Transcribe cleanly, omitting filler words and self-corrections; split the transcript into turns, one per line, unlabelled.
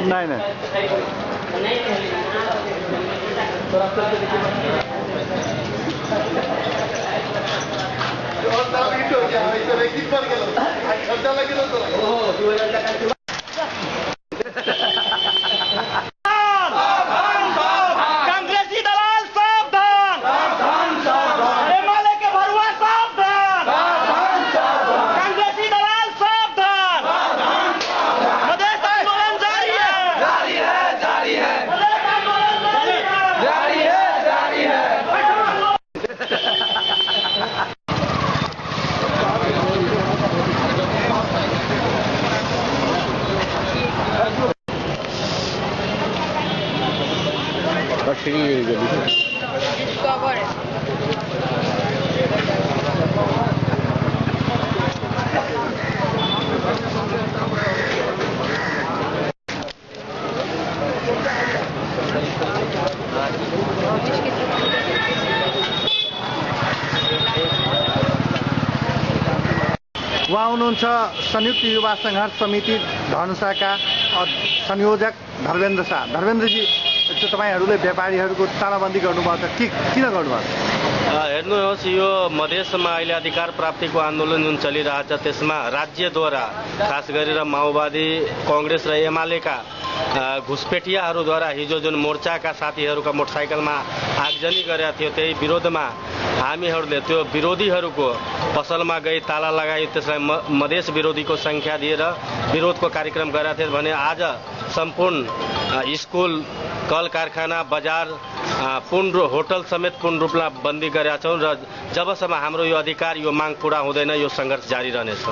नाही नाही उहाँ हुनुहुन्छ संयुक्त युवा संघर्ष समिति धनुषाका संयोजक धर्मेन्द्र शाह। धर्मेन्द्रजी, तपाईहरूले व्यापारीहरूको तालाबन्दी गर्नुभएको छ, किन गर्नुभएको?
हेर्नुहोस्, यो मधेसमा अहिले अधिकार प्राप्तिको आन्दोलन जुन चलिरहेछ त्यसमा राज्यद्वारा खास गरेर माओवादी, कांग्रेस र एमालेका घुसपेटियाहरूद्वारा हिजो जुन मोर्चाका साथीहरूका मोटरसाइकलमा आगजनी गरेका थियो त्यही विरोधमा हामीहरूले त्यो विरोधीहरूको पसलमा गई ताला लगाई त्यसलाई मधेस विरोधीको संख्या दिएर विरोधको कार्यक्रम गरेका थिए भने आज सम्पूर्ण स्कुल, कल कारखाना, बजार, होटल समेत पूर्ण रूपमा बन्दी गरेका छौँ र जबसम्म हाम्रो यो अधिकार, यो माग पूरा हुँदैन यो सङ्घर्ष जारी रहनेछ।